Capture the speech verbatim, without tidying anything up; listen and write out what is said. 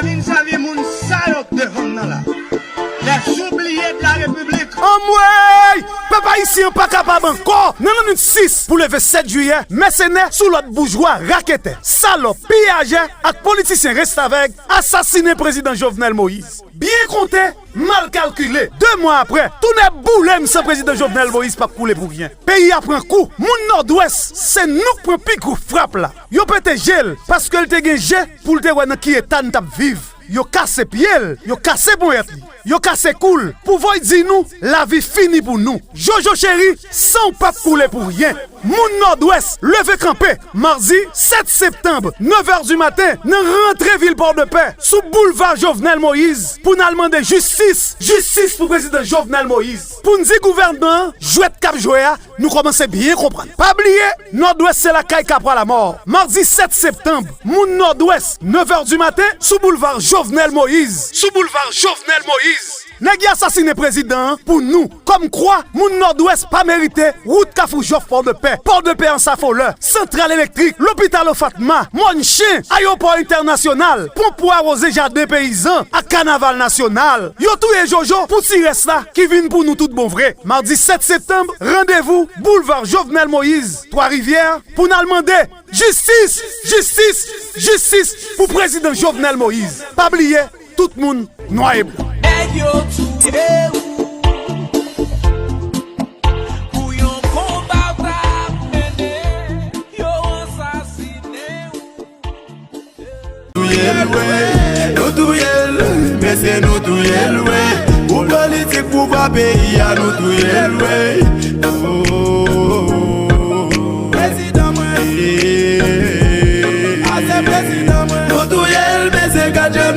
Vin sèvi moun salòp devan m nan la. Les oubliés de la République. Anmwey! Pèp ayisyen an pa kapab ankò! Nan lannwit sis pou leve sèt jiyè, mèsenè sou lòd boujwa, raketè, salòp, piyajè ak politisyen restavèg asasinen prezidan Jovenel Moïse. Byen konte, mal kalkile, de mwa apre, tou nèg boule m san prezidan Jovenel Moïse p ap koule pou ryen. Peyi a pran kou, moun Nòdwès, se nou k pran pi gwo frap la. Yo pete je l, paske l te gen je pou l te wè nan ki eta n t ap viv. Yo kase pye l, yo kase ponyèt li, yo kase kou l. Pou voye di nou, lavi fini pou nou. Jojo cheri, san w p ap koule pou ryen. Moun Nòdwès, leve kanpe! Madi sèt septanm, nèf è di maten, nan rantre vil Pòdepè, sou boulva Jovenel Moïse, pou n al mande jistis, jistis pou prezidan Jovenel Moïse. Pou n di gouvènman an, jwèt k ap jwe a, nou kòmanse byen konprann. Pa bliye, Nòdwès se lakay Kapwa Lamò. Madi sèt septanm, moun Nòdwès, nèf è di maten, sou boulva Jovenel Moïse. Sou boulva Jovenel Moïse. Nèg y asasinen prezidan an pou nou. Kòmkwa, moun Nòdwès pa merite wout Kafou Jòf Pòdepè, Pòdepè Ansafolè, santral elektrik, lopital Ofatma, Mòn Chen, ayewopò entènasyonal, ponp pou awoze jaden peyizan ak kanaval nasyonal. Yo touye Jojo pou ti rès la ki vin pou nou tout bon vre. Madi sèt septanm, randevou boulva Jovenel Moïse, Twa Rivyè, pou n al mande jistis, jistis, jistis pou prezidan Jovenel Moïse. Pa bliye, tout moun nwa e blan. Nèg yo touye w pou yon konba w t ap mennen, yo ansasinen w. Touye l, wi, nou touye l, men se nou touye l, wi. Pou politik pouvwa peyi a, nou touye l, wi. Oh, prezidan mwen. A se prezidan mwen. Nou touye l, men se gad jan